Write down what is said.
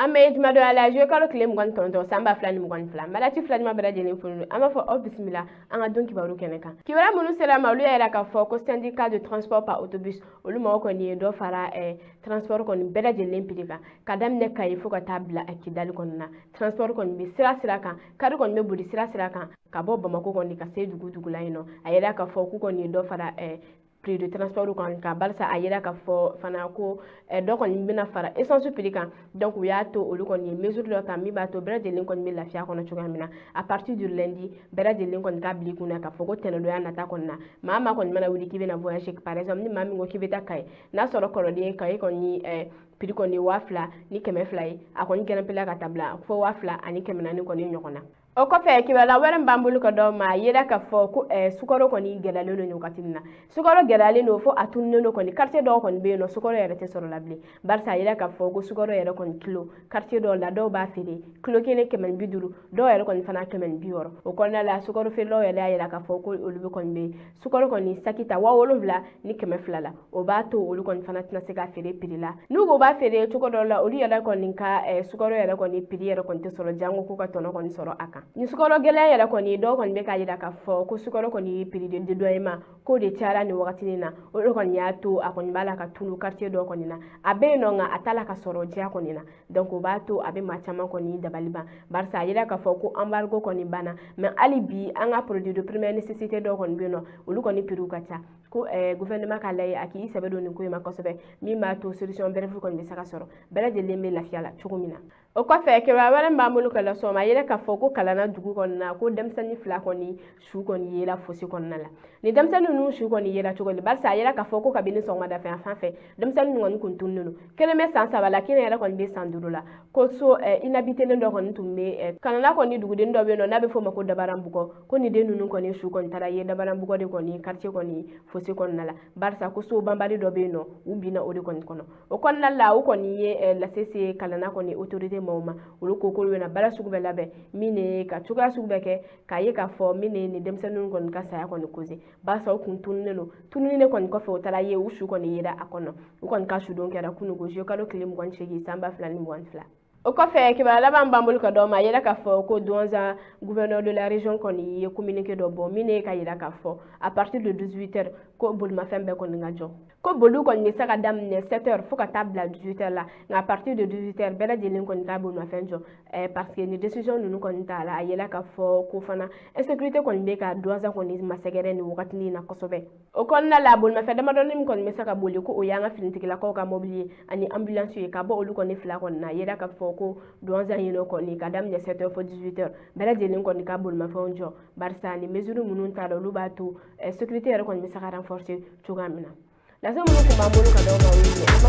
An bɛ jumadonya la, juillet kalo tile 29, san 2022. Malati fila ɲuman bɛɛ lajɛlen foli, an b'a fɔ aw bisimila an ka don kibaru kɛnɛ kan. Kibaruya minnu sera ma, olu y'a yira k'a fɔ ko syndicat de transport par autobus, olu mɔgɔ kɔni ye dɔ fara transport kɔni bɛɛ lajɛlen prix kan, ka daminɛ Kayi fo ka taa bila Kidali kɔni na. Transport kɔni bɛ sira sira kan, kari kɔni bɛ boli sira sira kan, ka bɔ Bamako kɔni ka se dugu dugu la yen nɔ. A yira k'a fɔ k'u kɔni ye dɔ fara prix de transport kan ka barisa a yira k'a fɔ fana ko dɔ kɔni bɛna fara essence prix kan. Donc u y'a to olu kɔni ye mesure dɔ ta min b'a to bɛɛ lajɛlen kɔni bɛ lafiya kɔnɔ cogoya min na. À partir du lundi, bɛɛ lajɛlen kɔni k'a bila i kunna k'a fɔ ko tɛnɛdonya nata kɔni na, maa maa kɔni mana wuli k'i bɛna voyager, par exemple ni maa min ko k'i bɛ taa Kayi, n'a sɔrɔ kɔrɔlen Kayi kɔni prix kɔni ye 2200 ye, a kɔni gɛrɛnpela ka taa bila fo 2400 kɔni ɲɔgɔn na. O kɔfɛ, kibaruya wɛrɛ min b'an bolo ka d'aw ma, a yera k'a fɔ ko sukaro kɔni gɛlɛyalen don nin wagati in na. Sukaro gɛlɛyalen don fo a tununnen don kɔni. Quartier dɔw kɔni bɛ yen nɔ, sukaro yɛrɛ tɛ sɔrɔ la bilen, barisa a yera k'a fɔ ko sukaro yɛrɛ kɔni kilo, quartier dɔw la, dɔw b'a feere kilo kelen 150, dɔw yɛrɛ kɔni fana 160. O kɔnɔna la, sukaro feerelaw yɛrɛ y'a yira k'a fɔ ko olu bɛ kɔni bɛ sukaro kɔni saki ta 7200 la. O b'a to olu kɔni fana tɛna se ka feere prix la n'u ko b'a feere cogo dɔ la. Olu yɛrɛ kɔni ka sukaro yɛrɛ kɔni prix yɛrɛ kɔni tɛ sɔrɔ, jango k'u ka tɔnɔ kɔni sɔrɔ a kan. Ni sukaro gɛlɛya yɛrɛ kɔni, dɔw kɔni bɛ k'a jira k'a fɔ ko sukaro kɔni prix de dédouanement k'o de cayara nin wagati in na. O de kɔni y'a to a kɔni b'a la ka tunu quartier dɔw kɔni na. A bɛ yen nɔ, nka a t'a la ka sɔrɔ diya kɔni na. Donc o b'a to a bɛ maa caman kɔni dabali ban, barisa a yira k'a fɔ ko embargo kɔni banna, mais hali bi an ka produit de première nécessité dɔw kɔni bɛ yen nɔ, olu kɔni prix ka ca. Ko gouvernement k'a lajɛ a k'i sɛbɛ don nin ko in ma kosɛbɛ, min b'a to solution bref kɔni bɛ se ka sɔrɔ, bɛɛ lajɛlen bɛ lafiya la cogo min na. O kɔfɛ, kibaruya wɛrɛ min b'an bolo ka lase aw ma, a yira k'a fɔ ko Kalanna dugu kɔnɔna na, ko denmisɛnnin fila kɔni su kɔni yera fosi kɔnɔna la. Ni denmisɛnnin ninnu su kɔni yera cogo di? Barisa a yira k'a fɔ ko kabini sɔgɔmada fɛ yan fan fɛ, denmisɛnnin ninnu kɔni kun tununnen don. Kelen bɛ san 3 la, kelen yɛrɛ kɔni bɛ san 5 la. Ko so inhabitelen dɔ kɔni tun bɛ Kalanna kɔni, duguden dɔ bɛ yen nɔ n'a bɛ f'o ma ko Dabaranbugɔ, ko nin den ninnu kɔni su kɔni taara ye Dabaranbugɔ de kɔni quartier kɔni fosi kɔnɔna la, barisa ko so banbali dɔ bɛ yen nɔ, u binna o de kɔni kɔnɔ. O kɔnɔna la, u kɔni ye lase se Kalanna kɔni autorité maaw ma. Olu ko k'olu bɛna baara sugu bɛɛ labɛn min ye ka cogoya sugu bɛɛ kɛ k'a ye k'a fɔ min ye nin denmisɛnninw kɔni ka saya kɔni cause, barisa u kun tununnen don. Tununnen kɔni kɔfɛ, u taara ye u su kɔni yera a kɔnɔ. U kɔni ka sudon kɛra kununko, juillet kalo tile 28, san 2022. O kɔfɛ, kibaruya laban b'an bolo ka d'aw ma, a yira k'a fɔ ko Douentza, gouverneur de la région kɔni ye communiqué dɔ bɔ min ye ka yira k'a fɔ à partir de 18 heures ko bolimafɛn bɛɛ kɔni ka jɔ, ko boliw kɔni bɛ se ka daminɛ 7 heures fo ka taa bila 18 heures la, nka à partir de 18 heures, bɛɛ lajɛlen kɔni ka bolimafɛn jɔ, parce que ni décision ninnu kɔni t'a la. A yira k'a fɔ ko fana insécurité kɔni bɛ ka Douentza kɔni masɛgɛrɛ nin wagatinin na kosɛbɛ. O kɔnɔna la, bolimafɛn damadɔni min kɔni bɛ se ka boli, ko o y'an ka finitigilakaw ka mobili ye ani ambulance ye, ka bɔ olu kɔni fila kɔni na. A yira k'a fɔ ko Douentza yen nɔ kɔni, ka daminɛ 7 heures fo 18 heures, bɛɛ lajɛlen kɔni ka bolimafɛnw jɔ, barisa ni mesure minnu t'a la, olu b'a to sécurité yɛrɛ kɔni bɛ se ka renforcer cogoya min na. Lase minnu tun b'an bolo ka d'aw ma, olu ye.